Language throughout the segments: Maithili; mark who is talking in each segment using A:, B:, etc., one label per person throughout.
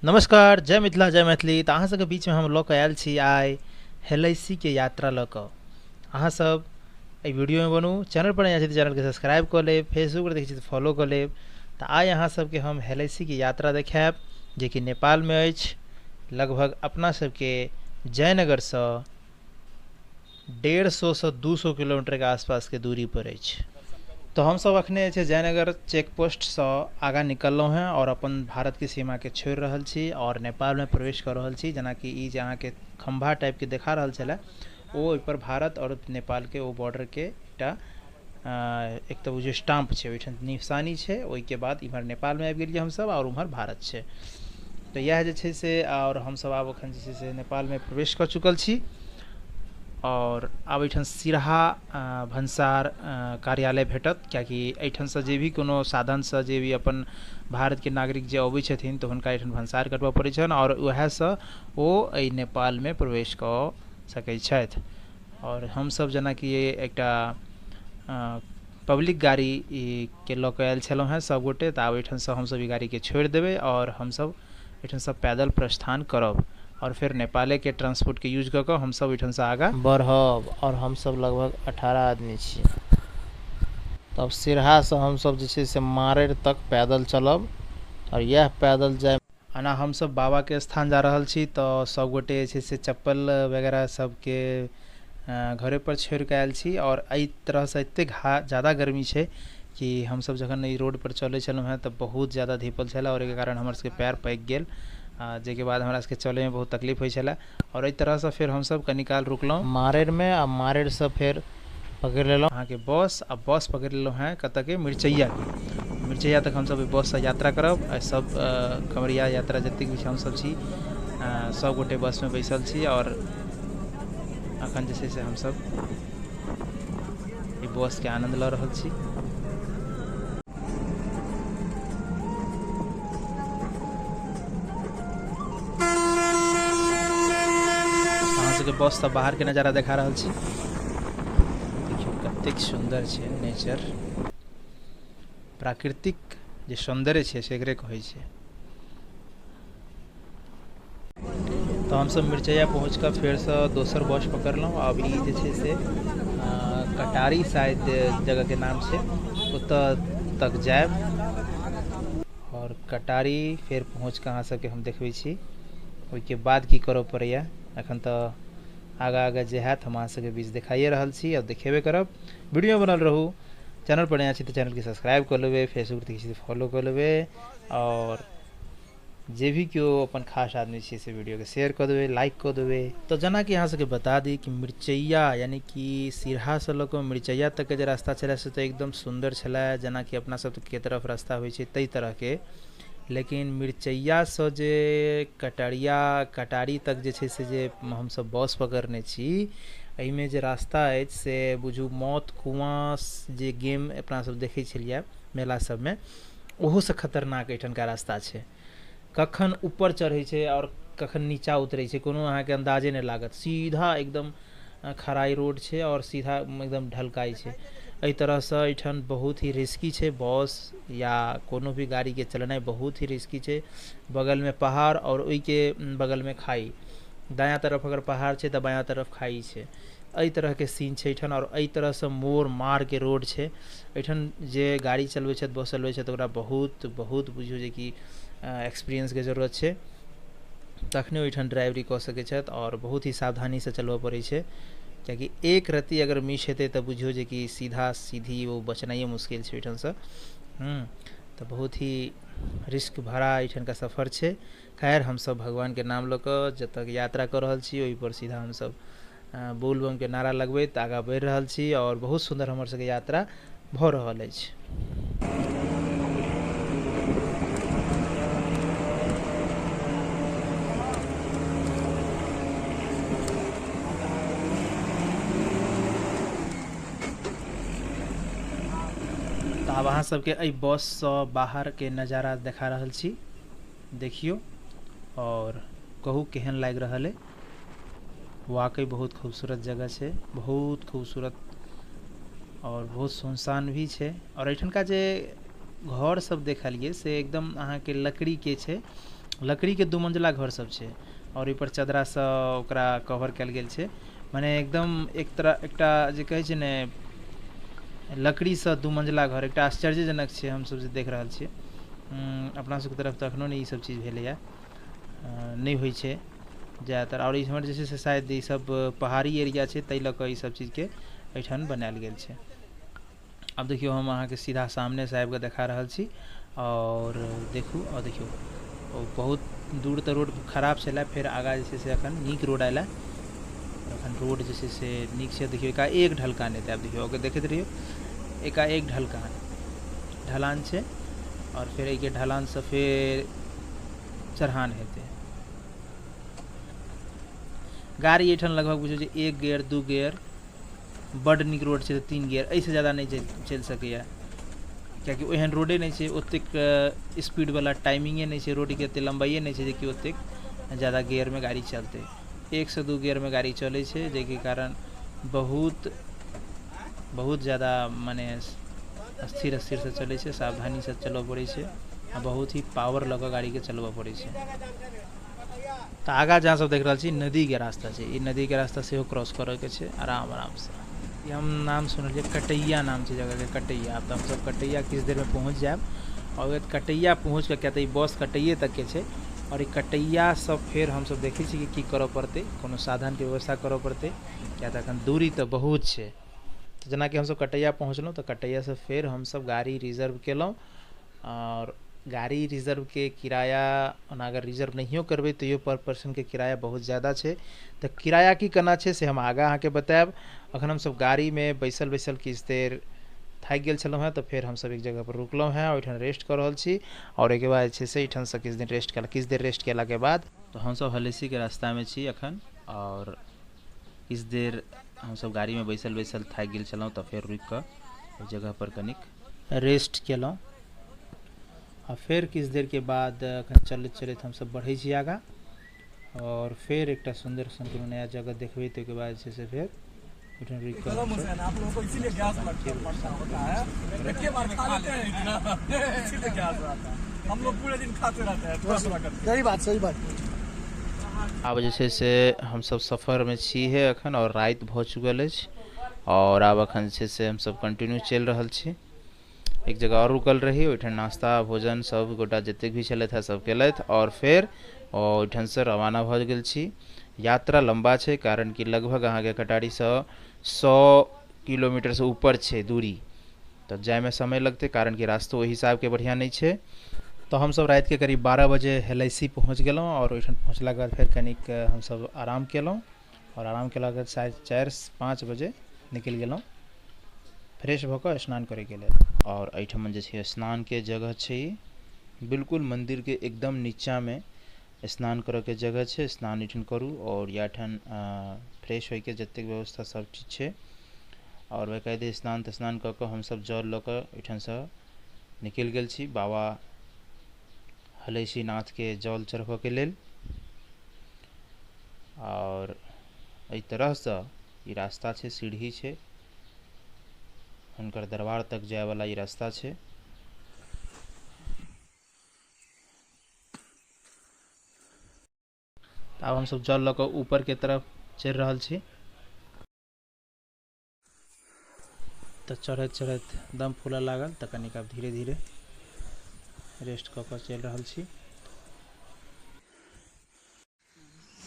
A: नमस्कार, जय मिथिला, जय मैथिली। तो अहाँ सबके बीचमे हम लऽ कऽ आयल छी आइ हेलैसीके यात्रा लऽ कऽ। अहाँ सब एहि वीडियोमे बनू, चैनल पर नया छी तऽ चैनलके सब्सक्राइब कऽ लेब, फेसबुक पर देखै छी तऽ फॉलो कऽ लेब। तऽ आइ अहाँ सबके हम हेलैसीके यात्रा देखायब, जेकि नेपालमे अछि। लगभग अपना सबके जयनगरसँ 150 से 200 किलोमीटर के आसपासके दूरी पर अछि। तो हम सब अखने जे जयनगर चेक पोस्टसँ आगाँ निकललहुँ हेँ और अपन भारतके सीमाके छोड़ि रहल छी और नेपालमे प्रवेश कऽ रहल छी। जेनाकि ई जे अहाँके खम्भा टाइपके देखा रहल छलै, ओ ओहिपर भारत और नेपालके ओ बॉर्डरके एकटा एक तऽ ओ जे स्टाम्प छै, ओहिठाम निशानी छै। ओहिके बाद इम्हर नेपालमे आबि गेलियै हमसब और उम्हर भारत छै। तऽ इएह जे छै से, और हमसब आब एखन जे छै से नेपालमे प्रवेश कऽ चुकल छी और आब एहिठाम सिरहा भन्सार कार्यालय भेटत, कियाकि एहिठामसँ जे भी कोनो साधनसँ जे भी अपन भारतके नागरिक जे अबै छथिन तऽ हुनका एहिठाम भन्सार कटबऽ पड़ै छनि और उएहसँ ओ एहि नेपालमे प्रवेश कऽ सकै छथि। और हमसब जेनाकि एकटा पब्लिक गाड़ी के लऽ कऽ आयल छलहुँ हेँ सबगोटे, तऽ आब एहिठामसँ हमसब ई गाड़ीके छोड़ि देबै और हमसब एहिठामसँ पैदल प्रस्थान करब और फेर नेपालेके ट्रांसपोर्टके यूज कऽ कऽ हमसब एहिठामसँ आगाँ बढ़ब। और हमसब लगभग 18 आदमी छी। तब सिरहासँ हमसब जे छै से मारैर तक पैदल चलब और इएह पैदल जाय। एना हमसब बाबाके स्थान जा रहल छी तऽ सबगोटे जे छै से चप्पल वगैरह सबके घरे पर छोड़ि कऽ आयल छी। और एहि तरहसँ एतेक ज़्यादा गर्मी छै कि हमसब जखन एहि रोड पर चलै छलहुँ हेँ तऽ बहुत ज़्यादा धीपल छलै और एहिके कारण हमर सबके पैर पाकि गेल, जाहिके बाद हमरा सबके चलैमे बहुत तकलीफ होइ छलै। और एहि तरहसँ फेर हमसब कनी काल रुकलहुँ मारैरमे आ मारैरसँ फेर पकड़ि लेलहुँ अहाँके बस, आ बस पकड़ि लेलहुँ हेँ कतऽके, मिरचैयाके। मिरचैया तक हमसब एहि बससँ यात्रा करब। आ सब कमरिया यात्रा जतेक भी हमसब छी सबगोटे बसमे बैसल छी और अखन जे छै से हमसब एहि बसके आनन्द लऽ रहल छी। अहाँ सबके बस से बाहर के नजारा देखा रहल छी। देखियौ कतेक सुंदर छै नेचर, प्राकृतिक जे सौंदर्य छै से एकरे कहै छै। तऽ हमसब मिरचैया पहुँच कऽ फेरसँ दोसर बस पकड़लहुँ। अब ई जे छै से कटारी शायद जगहके नाम छै, ओतऽ तक जायब और कटारी फेर पहुँच कऽ अहाँ सबके हम देखबै छी ओहिके बाद की करऽ पड़ैया। एखन तऽ आगाँ आगाँ जे हैत हम अहाँ सबके बीच देखाइए रहल छी और देखेबे करब। वीडियो बनल रहू, चैनल पर नया छी तऽ चैनलके सब्सक्राइब कऽ लेबै, फेसबुक देखै छी तऽ फॉलो कऽ लेबै और जे भी केओ अपन खास आदमी छी से वीडियोके शेयर कऽ देबै, लाइक कऽ देबै। तऽ जेनाकि अहाँ सबके बता दी कि मिरचैया यानी कि सिरहासँ लऽ कऽ मिरचैया तकके जे रास्ता छलै से तऽ एकदम सुन्दर छलै, जेनाकि अपना सबके तरफ रास्ता होइ छै ताहि तरहके। लेकिन मिरचैयासँ जे कटरिया कटारी तक जे छै से जे हमसब बस पकड़ने छी, एहिमे जे रास्ता अछि से बुझू मौत कुआँ जे गेम अपना सब देखै छलियै मेला सबमे, ओहोसँ खतरनाक एहिठामका रास्ता छै। कखन ऊपर चढ़ै छै और कखन नीचा उतरै छै कोनो अहाँके अन्दाजे नहि लागत। सीधा एकदम खराई रोड छै और सीधा एकदम ढलकाइ छै। एहि तरहसँ एहिठाम बहुत ही रिस्की छै, बस या कोनो भी गाड़ीके चलेनाइ बहुत ही रिस्की छै। बगलमे पहाड़ और ओहिके बगलमे खाई, दायाँ तरफ अगर पहाड़ छै तऽ बायाँ तरफ खाई छै। एहि तरहके सीन छै एहिठाम और एहि तरहसँ मोड़ मारके रोड छै। एहिठाम जे गाड़ी चलबै छथि, बस चलबै छथि, ओकरा बहुत बहुत बुझियौ जेकि एक्सपीरियंसके जरूरत छै, तखने ओहिठाम ड्राइवरी कऽ सकै छथि और बहुत ही सावधानीसँ चलबऽ पड़ै छै, कियाकि एक रत्ती अगर मिस हेतै तऽ बुझियौ जेकि सीधा सीधी ओ बचनाइए मुश्किल छै ओहिठामसँ। तऽ बहुत ही रिस्क भरा एहिठामका सफर छै। खैर हमसब भगवानके नाम लऽ कऽ जतऽ यात्रा कऽ रहल छी ओहिपर सीधा हमसब बोलबमके नारा लगबैत आगाँ बढ़ि रहल छी और बहुत सुन्दर हमर सबके यात्रा भऽ रहल अछि। तऽ आब अहाँ सबके एहि बससँ बाहरके नजारा देखा रहल छी, देखियौ और कहू केहन लागि रहल अइ। वाकई बहुत खूबसूरत जगह छै, बहुत खूबसूरत और बहुत सुनसान भी छै। और एहिठामका जे घर सब देखलियै से एकदम अहाँके लकड़ीके छै लकड़ीके 2 मंजिला घर सब छै और एहि पर चदरासँ ओकरा कवर कयल गेल छै। मने एकदम एक तरह एकटा जे कहै छै ने लकड़ीसँ 2 मंजिला घर, एकटा आश्चर्यजनक छै हमसब जे देख रहल छियै। अपना सबके तरफ तऽ एखनो नहि ई सब चीज भेलैए, नहि होइ छै ज्यादातर। और इम्हर जे छै से शायद ई सब पहाड़ी एरिया छै, ताहि लऽ कऽ ई सब चीजके एहिठाम बनायल गेल छै। आब देखियौ हम अहाँके सीधा सामनेसँ आबिकऽ देखा रहल छी और देखू और देखियौ ओ बहुत दूर तऽ रोड खराब छलै, फेर आगाँ जे छै से एखन नीक रोड आयल। एखन रोड जे छै से नीक छै। देखियौ एकाएक ढलकान एतै, आब देखियौ ओके देखैत रहियौ, एकाएक ढलकान ढलान छै और फेर एहिके ढलानसँ फेर चढ़ान हेतै। गाड़ी एहिठाम लगभग बुझियौ जे 1 गियर 2 गियर, बड्ड नीक रोड छै तऽ 3 गियर, एहिसँ ज्यादा नहि चलि सकैए, कियाकि ओहन रोडे नहि छै, ओतेक स्पीडवला टाइमिंगे नहि छै, रोडके एतेक लम्बाइए नहि छै जेकि ओतेक ज्यादा गियरमे गाड़ी चलतै। 1 से 2 गियरमे गाड़ी चलै छै, जाहिके कारण बहुत बहुत ज्यादा मने स्थिर स्थिरसँ चलै छै, सावधानीसँ चलबऽ पड़ै छै आ बहुत ही पावर लऽ कऽ गाड़ीके चलबऽ पड़ै छै। तऽ आगाँ जहाँ सब देख रहल छी नदीके रास्ता छै, ई नदीके रास्ता सेहो क्रॉस करऽके छै आराम आरामसँ। ई हम नाम सुनलियै, कटैया नाम छै जगहके, कटैया। आब तऽ हमसब कटैया किछु देरमे पहुँच जायब और कटैया पहुँच कऽ, किया तऽ ई बस कटैये तकके छै और ई कटैयासँ फेर हमसब देखै छी कि की करऽ पड़तै, कोनो साधनके व्यवस्था करऽ पड़तै, किया तऽ एखन दूरी तऽ बहुत छै। तऽ जेनाकि हमसब कटैया पहुँचलहुँ तऽ कटैयासँ फेर हमसब गाड़ी रिजर्व केलहुँ और गाड़ी रिजर्वके किराया ओना अगर रिजर्व नहियो करबै तैयो पर पर्सनके किराया बहुत ज्यादा छै। तऽ किराया की केना छै से हम आगाँ अहाँके बतायब। अखन हमसब गाड़ीमे बैसल बैसल किछु देर थाकि गेल छलहुँ हेँ, तऽ फेर हमसब एक जगहपर रुकलहुँ हेँ, ओहिठाम रेस्ट कऽ रहल छी और एहिके बाद जे छै से एहिठामसँ किछु दिन रेस्ट केला, किछु देर रेस्ट केलाके बाद तऽ हमसब हलेसीके रास्तामे छी अखन और किछु देर हमसब गाड़ीमे बैसल बैसल थाकि गेल छलहुँ, तऽ फेर रुकिकऽ ओहि जगहपर कनिक रेस्ट केलहुँ आ फेर किछु देरके बाद अखन चलैत चलैत हमसब बढ़ै छी आगाँ और फेर एकटा सुन्दर सन कोनो नया जगह देखबै, ताहिके बाद जे छै से फेर ओहिठाम रुकि कऽ
B: गरम हुसैन आप लोगों को इसीलिए गैस लगता होता है, एक बार खा लेते हैं इतना, इसीलिए गैस आता है। हम लोग पूरे दिन खाते रहते हैं थोड़ा थोड़ा करके।
C: सही बात, सही बात।
A: आब जे छै से हमसब सफरमे छी हे अखन और राति भऽ चुकल अछि और आब अखन जे छै से हमसब कंटिन्यू चलि रहल छी। एक जगह और रुकल रही, ओहिठाम नाश्ता भोजन सब गोटा जतेक भी छलथि हेँ सब केलथि और फेर ओहिठामसँ रवाना भऽ गेल छी। यात्रा लम्बा छै, कारण कि लगभग अहाँके कटारीसँ 100 किलोमीटरसँ ऊपर छै दूरी, तऽ जाइमे समय लगतै, कारण कि रास्तो ओहि हिसाबके बढ़िआँ नहि छै। तऽ हमसब रातिके करीब 12 बजे हेलैसी पहुँच गेलहुँ और ओहिठाम पहुँचलाके बाद फेर कनिक हमसब आराम केलहुँ और आराम केलाके बाद 4:30-5 बजे निकलि गेलहुँ फ्रेश भऽ कऽ स्नान करैके लेल। और एहिठाम जे छै स्नानके जगह छै, बिल्कुल मन्दिरके एकदम नीचाँमे स्नान करऽके जगह छै। स्नान एहिठाम करू और एहिठाम फ्रेश होइके जतेक व्यवस्था सब चीज छै। और बेकायदे स्नान तस्नान कऽ कऽ हमसब जल लऽ कऽ एहिठामसँ निकलि गेल छी बाबा हलेसीनाथके जल चढ़बऽके लेल। और एहि तरहसँ ई रास्ता छै, सीढ़ी छै, हुनकर दरबार तक जायवला ई रास्ता छै। आब हमसब जल लऽ कऽ ऊपरके तरफ चढ़ि रहल छी। तऽ चढ़ैत चढ़ैत दम फूलऽ लागल, तऽ कनिक आब धीरे धीरे रेस्ट कऽ कऽ चलि रहल छी।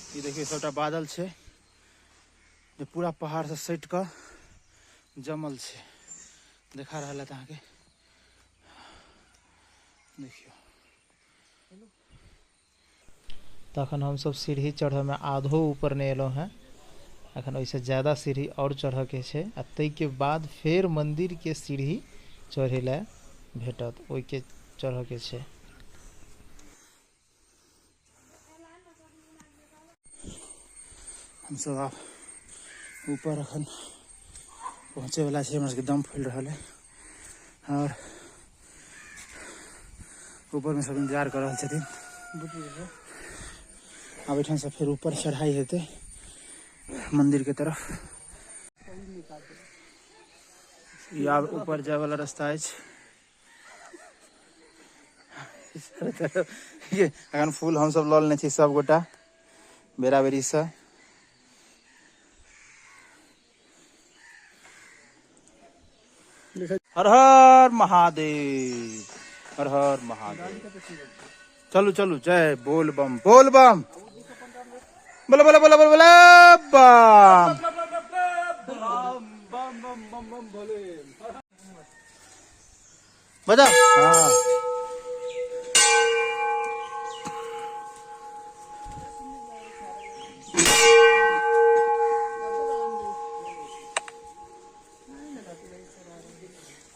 C: ई देखियौ सबटा बादल छै जे पूरा पहाड़सँ सटि कऽ जमल छै, देखा रहल है अहाँके। देखियौ
A: तखन हमसब सीढ़ी चढ़ऽमे आधो ऊपर नहि एलहुँ हेँ, अखन ओहिसँ ज्यादा सीढ़ी आओर चढ़ऽके छै आ ताहिके बाद फेर मन्दिरके सीढ़ी चढ़ै लए भेटत, ओहिके चढ़ऽके छै।
C: हमसब आब ऊपर अखन पहुँचैवला छी, हमरा सबके दम फूलि रहल है और ऊपरमे सब इंतजार कऽ रहल छथिन। आब एहिठामसँ फेर ऊपर चढ़ाई हेतै मन्दिरके तरफ। ई आब ऊपर जायवला रास्ता अछि, अखन फूल हम सब लऽ लेने छी सब गोटा बेरा बेरी से। हर हर महादेव, हर हर महादेव। चलू चलू, जय बोल बम, बोल बम, बोलो बोलो बोलो बोलो बोलो बम। बजाओ। हाँ।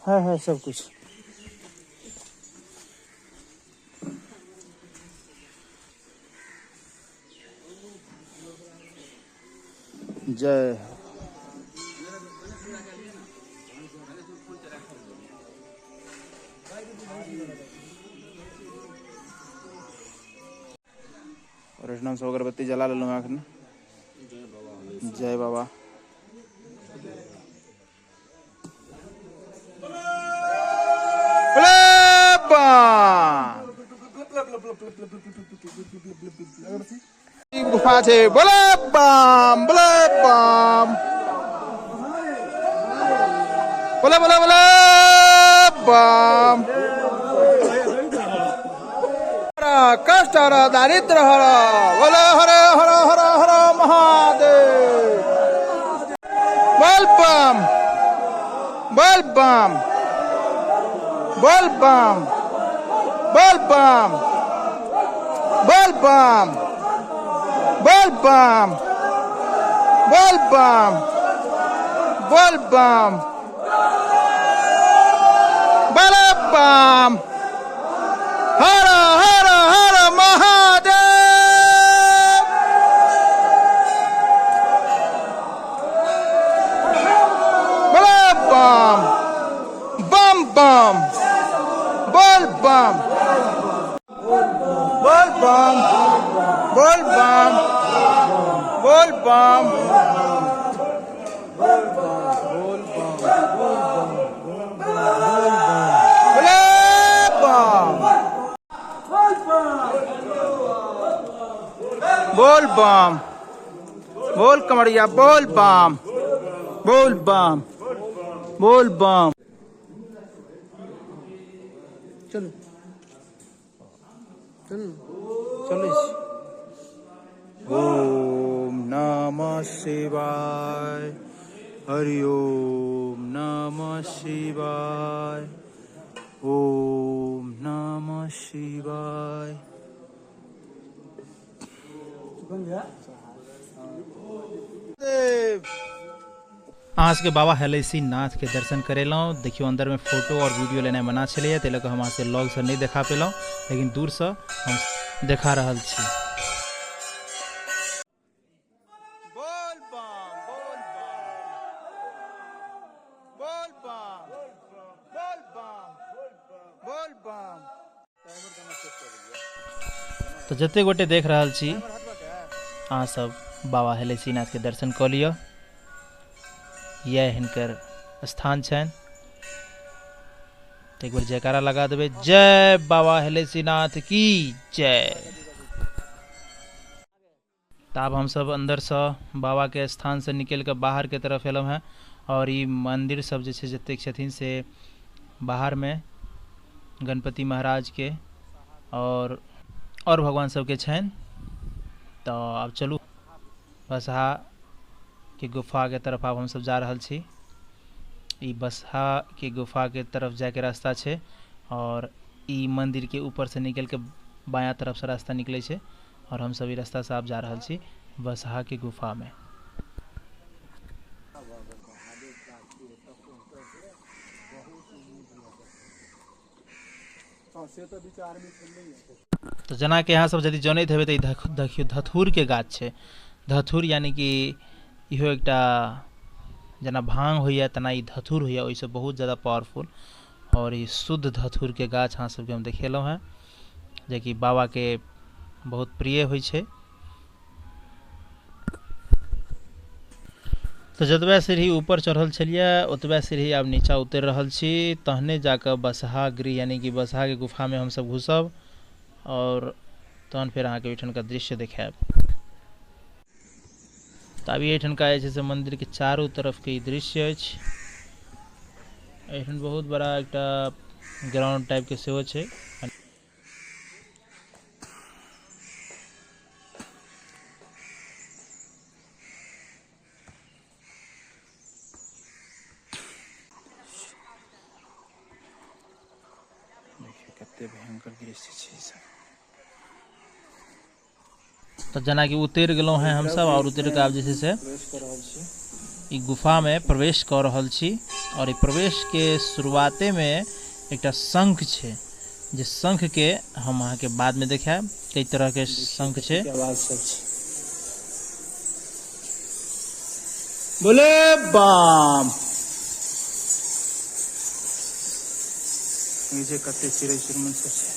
C: है है सब कुछ। जय हो। और एहिठाम सब अगरबत्ती जला लेलहुँ अखन। जय बाबा। गुफा छे, बोले बम, बोले बम, बोले बोले बोले बम। कष्ट हर दारिद्र हर, बोले हर हर हर हर महादेव। बोल बम, बोल बम, बोल बम, बोल बम, बोल बम, बोल बम, बोल बम, बोल बम, बोल बम, हर हर हर महादेव। बोल बम, बम बम, बोल बम, बोल बम, बोल बम, बोल बम, बोल बम, बोल कमरिया, बोल बम, बोल बम, बोल बम।
D: चलो चलो
C: चलो। ओम नमः शिवाय, हरि ओम नमः शिवाय, ओम नमः शिवाय।
A: अहाँ सबके बाबा हेलैसी नाथ के दर्शन करेलहुँ। देखियौ अंदर में फोटो और वीडियो लेनाइ मना छलैया, ताहि लऽ कऽ हम अहाँ से लग से नहि देखा पेलहुँ, लेकिन दूर से हम देखा रहल छी।
C: बोल बम, बोल बम, बोल बम, बोल बम, बोल बम।
A: तो जते गोटे देख रहल छी अहाँ सब बाबा हेलैसी नाथ के दर्शन कऽ लिअ। यह हिनकर स्थान छनि। तो एक बार जयकारा लगा देबै, जय बाबा हेलैसी नाथ की जय। तब हम सब अंदर से बाबा के स्थान से निकल के बाहर के तरफ एलहुँ हैं और ई मंदिर सब जे छै जतेक छथिन से बाहर में गणपति महाराज के और भगवान सबके छनि। तो आब चलू बसहा के गुफा के तरफ आब हम सब जा रहल छी। ई बसहा के गुफा के तरफ जाके रास्ता छै और ई मंदिर के ऊपर से निकल के बायां तरफ से रास्ता निकले छै और हम सब ई रास्ता से आब जा रहल छी बसहा के गुफा में। तो जना के यहाँ सब यदि जनैत हेबै तऽ ई देखियौ धथुर के गाछ छै। धथुर यानी कि इहो एकटा जेना भांग होइए तेना ई धथुर होइए, ओहिसँ बहुत ज़्यादा पावरफुल। और ई शुद्ध धथुर के गाछ अहाँ सबके हम देखेलहुँ हेँ, जेकि बाबा के बहुत प्रिय होइ छै। तो जतबे सीढ़ी ऊपर चढ़ल छलियै ओतबे सीढ़ी आब नीचा उतरि रहल छी, तहने जाकऽ बसहा गृह यानी कि बसहा के गुफा में हमसब घुसब। आओर तहन फेर अहाँके ओहिठामका दृश्य देखायब। तऽ अभी एहिठामका जे छै से मन्दिरके चारू तरफके ई दृश्य अछि। एहिठाम बहुत बड़ा एकटा ग्राउंड टाइपके सेहो छै।
C: देखियौ कते भयंकर दृश्य छै ई सब।
A: तऽ जेनाकि उतरि गेलहुँ हेँ हमसभ आओर उतरि कऽ आब जे छै से
C: प्रवेश कऽ रहल छी।
A: ई गुफामे प्रवेश कऽ रहल छी आओर ई प्रवेशके शुरुआतेमे एकटा शंख छै जे शंखके हम अहाँके बादमे देखायब कई तरहके शंख छै।
C: आवाज सब छै। बोले बाम। ई जे कते चिड़ै चुनमुन सब छै।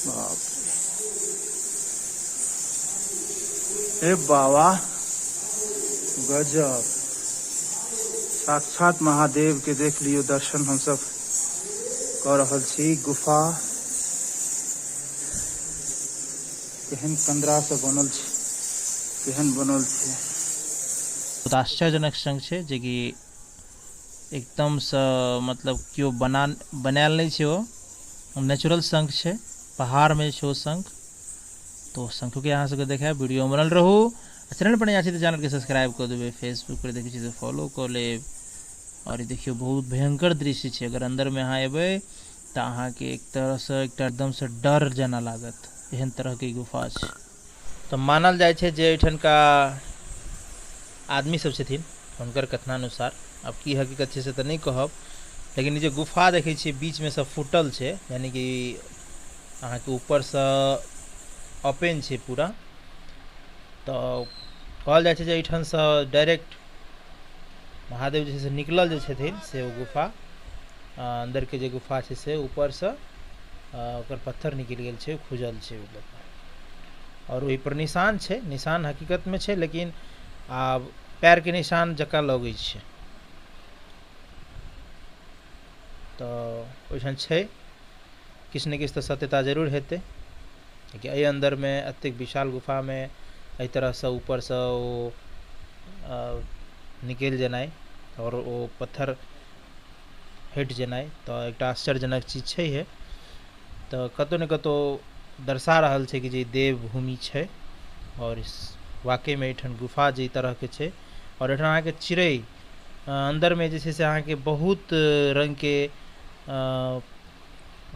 C: बाप रे, हे बाबा गजब, साक्षात महादेव के देख लियो दर्शन हम सब कऽ रहल छी। गुफा केहन कंदरा से बनल छै, केहन बनल छै।
A: बहुत आश्चर्यजनक शंख छै जेकि एकदमसँ मतलब केओ बनायल नहि छै, ओ नेचुरल शंख छै, पहाड़मे छै ओ शंख। तो शंखके अहाँ सबके देखायब, वीडियो बनल रहू। चैनल पर नया छी तऽ चैनलके सब्सक्राइब कऽ देबै, फेसबुक पर देखै छी तऽ फॉलो कऽ लेब। आओर ई देखियौ बहुत भयंकर दृश्य छै, अगर अन्दरमे अहाँ एबै तऽ अहाँके एक तरहसँ एकटा एकदमसँ डर जेना लागत, एहन तरहके ई गुफा छै। तऽ मानल जाइ छै जे एहिठामका आदमी सब छथिन हुनकर कथनानुसार, आब की हकीकत छै से तऽ नहि कहब, लेकिन ई जे गुफा देखै छियै बीचमे सँ फूटल छै, यानी कि अहाँके ऊपरसँ ओपन छै पूरा। तऽ कहल जाइ छै जे एहिठामसँ डायरेक्ट महादेव जे छै से निकलल जे छथिन से ओ गुफा अन्दरके जे गुफा छै से ऊपरसँ ओकर पत्थर निकलि गेल छै, खुजल छै मतलब, आओर ओहिपर निशान छै, निशान हकीकतमे छै लेकिन आब पैरके निशान जकाँ लगै छै। तऽ ओहिठाम छै किछु ने किछु तऽ सत्यता जरूर हेतै, कियाकि एहि अन्दरमे एतेक विशाल गुफामे एहि तरहसँ ऊपरसँ ओ निकलि जेनाइ आओर ओ पत्थर हटि जेनाइ तऽ एकटा आश्चर्यजनक चीज छैहे। तऽ कतहु ने कतहु दर्शा रहल छै कि जे देवभूमि छै आओर वाकईमे एहिठाम गुफा जे तरहके छै। आओर एहिठाम अहाँके चिड़ै अन्दरमे जे छै से अहाँके बहुत रङ्गके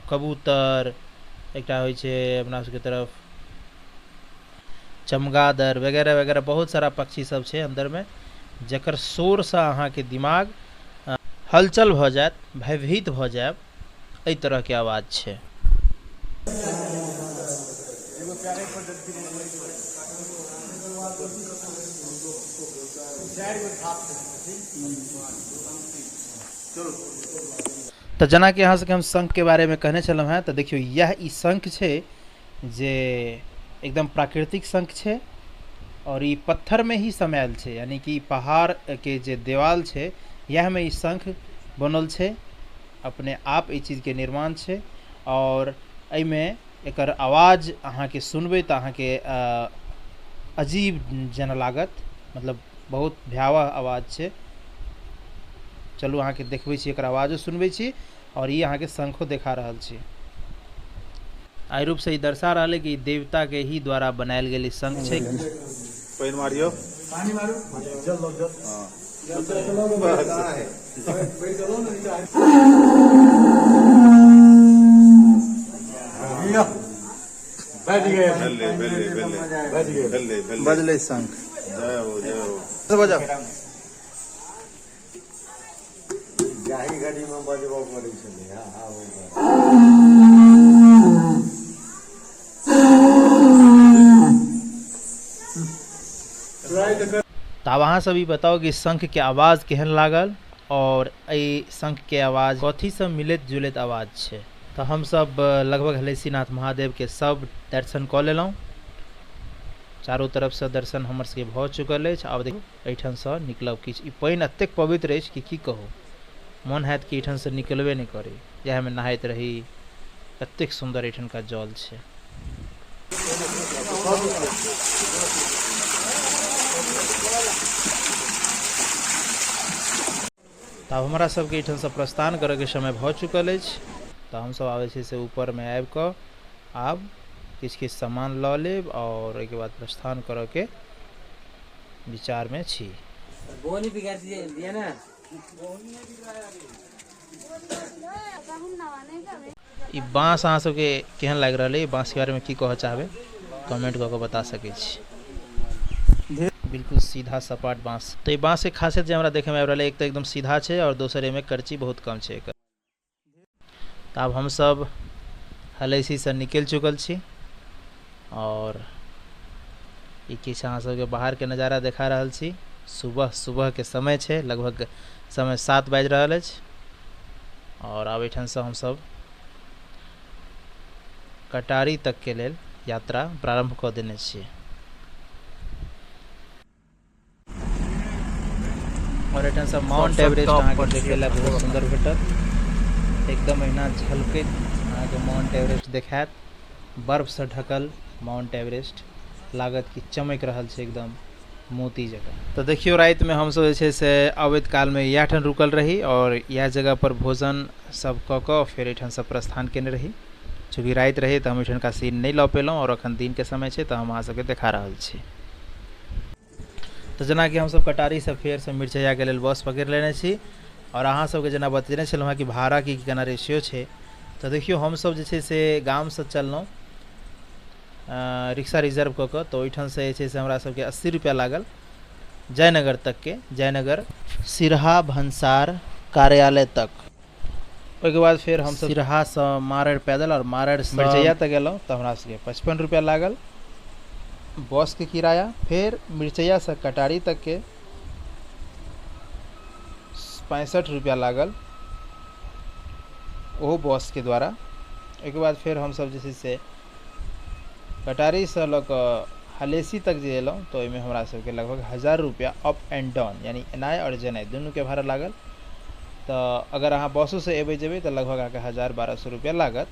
A: कबूतर, एकटा होइ छै अपना सबके तरफ चमगादड़ वगैरह वगैरह, बहुत सारा पक्षी सब छै अन्दरमे, जकर शोरसँ अहाँके दिमाग हलचल भऽ जायत, भयभीत भऽ जायब, एहि तरहके आवाज छै। तऽ जेनाकि अहाँ सबके हम शंखके बारेमे कहने छलहुँ हेँ, तऽ देखियौ इएह ई शंख छै जे एकदम प्राकृतिक शंख छै आओर ई पत्थरमे ही समायल छै, यानी कि पहाड़के जे देवाल छै इएहमे ई शंख बनल छै, अपने आप एहि चीजके निर्माण छै। आओर एहिमे एकर आवाज अहाँके सुनबै तऽ अहाँके अजीब जेना लागत, मतलब बहुत भयावह आवाज छै। चलू अहाँके देखबै छी, एकर आवाजो सुनबै छी आओर ई अहाँके शंखो देखा रहल छी। एहि रूपसँ ई दर्शा रहल है कि देवता के ही द्वारा बनायल गेल ई शंख छै।
D: पानि मारियौ,
B: पानी मारू, जल लो, जल। बैठ गए,
D: भेलै भेलै भेलै
B: बैठ गए,
D: भेलै भेलै,
C: बजलै शंख।
D: जय हो, जय हो।
C: बजाओ।
E: जाही घड़ीमे बजबऽ पड़ै छलै। हँ हँ,
A: तऽ आब अहाँ सब ई बताउ कि शंखके आवाज केहन लागल आओर एहि शंखके आवाज कथीसँ मिलैत जुलैत आवाज छै। तऽ हमसब लगभग हलेसीनाथ महादेवके सब दर्शन कऽ लेलहुँ। चारू तरफसँ दर्शन हमर सबके भऽ चुकल अछि। आब देखियौ एहिठामसँ निकलब किछु। ई पानि एतेक पवित्र अछि कि की कहू, मोन हैत कि एहिठामसँ निकलबे नहि करी, इएहमे नहाइत रही, एतेक सुन्दर एहिठामका जल छै। तऽ आब हमरा सबके एहिठामसँ प्रस्थान करऽके समय भऽ चुकल अछि। तऽ हमसब आब जे छै से ऊपरमे आबिकऽ आब किछु किछु सामान लऽ लेब आओर ओहिके बाद प्रस्थान करऽके विचारमे छी। ई बाँस अहाँ सबके केहन लागि रहल अइ, बाँसके बारेमे की कहऽ चाहबै कमेंट कऽ कऽ बता सकै छी। बिल्कुल सीधा सपाट बाँस। तऽ ई बाँसके खासियत जे हमरा देखैमे आबि रहल अइ, एक तऽ एकदम सीधा छै आओर दोसर एहिमे करची बहुत कम छै एकर। तऽ आब हमसब हलैसीसँ निकलि चुकल छी आओर ई किछु अहाँ सबके बाहरके नजारा देखा रहल छी। सुबह सुबहके समय छै, लगभग समय 7 बाजि रहल अछि आओर आब एहिठामसँ हमसब कटारी तकके लेल यात्रा प्रारम्भ कऽ देने छियै। आओर एहिठामसँ माउंट एवरेस्ट अहाँके देखै लए बहुत सुन्दर भेटत, एकदम एहिना झलकैत अहाँके माउंट एवरेस्ट देखायत, बर्फसँ ढकल माउंट एवरेस्ट लागत कि चमकि रहल छै एकदम मोती जकाँ। तऽ देखियौ रातिमे हमसब जे छै से अबैत कालमे इएह ठाम रुकल रही आओर इएह जगहपर भोजन सब कऽ कऽ फेर एहिठामसँ प्रस्थान केने रही। चूँकि राति रहै तऽ हम एहिठामका सीन नहि लऽ पेलहुँ आओर एखन दिनके समय छै तऽ हम अहाँ सबके देखा रहल छी। तऽ जेनाकि हमसब कटारीसँ फेरसँ मिरचैयाके लेल बस पकड़ि लेने छी आओर अहाँ सबके जेना बतेने छलहुँ हँ कि भाड़ाके की केना रेशियो छै। तऽ देखियौ हमसब जे छै से गामसँ चललहुँ रिक्शा रिजर्व कऽ कऽ, तऽ ओहिठामसँ जे छै से हमरा सबके 80 रुपैआ लागल जयनगर तकके, जयनगर सिरहा भनसार कार्यालय तक। ओहिके बाद फेर हमसब सिरहासँ मारैड़ पैदल आओर मारैड़सँ मिरचैया तक गेलहुँ तऽ हमरा सबके 55 रुपैआ लागल बसके किराया। फेर मिरचैयासँ कटारी तकके 65 रुपैआ लागल ओहो बसके द्वारा। ओहिके बाद फेर हमसब जे छै से कटारीसँ लऽ कऽ हलेसी तक जे एलहुँ तऽ ओहिमे हमरा सबके लगभग 1000 रुपैआ अप एंड डाउन, यानी एनाइ आओर जेनाइ दुनूके भाड़ा लागल। तऽ अगर अहाँ बसोसँ एबै जेबै तऽ लगभग अहाँके 1000-1200 रुपैआ लागत।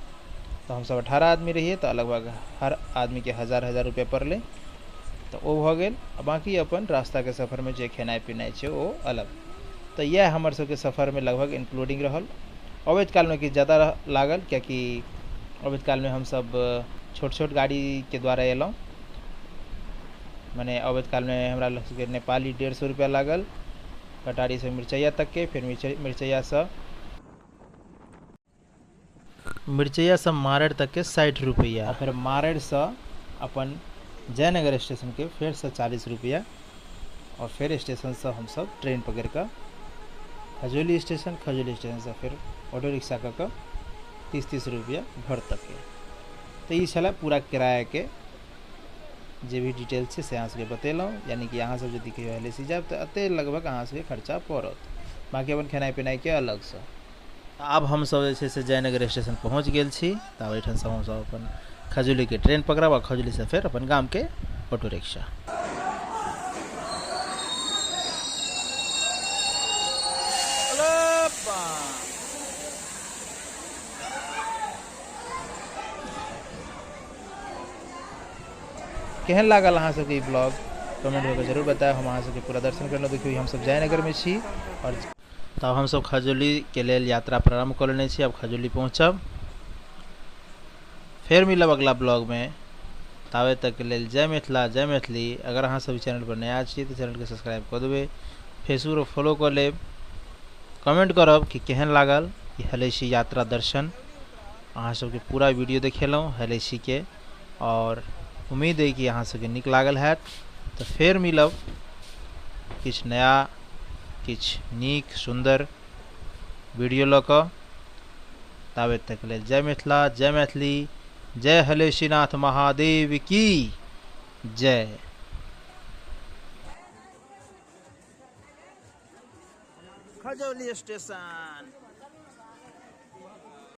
A: तऽ हमसब 18 आदमी रहियै तऽ लगभग हर आदमीके 1000-1000 रुपैआ पड़लै, तऽ ओ भऽ गेल। आ बाँकी अपन रास्ताके सफरमे जे खेनाइ पिनाइ छै ओ अलग। तऽ इएह हमर सबके सफरमे लगभग इन्क्लूडिंग रहल। अबैत कालमे किछु ज्यादा लागल, कियाकि अबैत कालमे हमसब छोट छोट गाड़ीके द्वारा एलहुँ। मने अबैत कालमे हमरा सबके नेपाली 150 रुपैआ लागल कटारीसँ मिरचैया तकके, फेर मिरचैयासँ मारैड़ तकके 60 रुपैआ, फेर मारैड़सँ अपन जयनगर स्टेशनके फेरसँ 40 रुपैआ, आओर फेर स्टेशनसँ हमसब ट्रेन पकड़ि कऽ खजौली स्टेशन, खजौली स्टेशनसँ फेर ऑटो रिक्शा कऽ कऽ 30-30 रुपैआ घर तकके। तऽ ई छलै पूरा किरायाके जे भी डिटेल छै से अहाँ सबके बतेलहुँ। यानी कि अहाँ सब यदि कहियो हलेसी जायब तऽ एते लगभग अहाँ सबके खर्चा पड़त, बाँकी अपन खेनाइ पिनाइके अलगसँ। आब हमसब जे छै से जयनगर स्टेशन पहुँच गेल छी। तऽ आब एहिठामसँ हमसब अपन खजौलीके ट्रेन पकड़ब आ खजौलीसँ फेर अपन गामके ऑटो रिक्शा। केहन लागल अहाँ सबके ई ब्लॉग कमेंट कऽ जरूर बतायब। हम अहाँ सबके पूरा दर्शन करलहुँ। देखियौ हमसब जयनगरमे छी आओर तब हमसब खजौलीके लेल यात्रा प्रारम्भ कऽ लेने छी। आब खजौली पहुँचब, फेर मिलब अगला ब्लॉगमे। ताबे तकके लेल जय मिथिला जय मैथिली। अगर अहाँ सब चैनल पर नया छी तऽ चैनलके सब्सक्राइब कऽ देबै, फेसबुक पर फॉलो कऽ लेब, कमेंट करब कि केहन लागल ई हलेसी यात्रा दर्शन। अहाँ सबके पूरा वीडियो देखेलहुँ हलेसीके और उम्मीद अइ कि अहाँ सबके नीक लागल हैत। तऽ फेर मिलब किछु नया किछु नीक सुन्दर वीडियो लऽ कऽ। ताबे तक लेल जय मिथिला जय मैथिली जय हलेशीनाथ महादेव की जय। खजौली स्टेशन।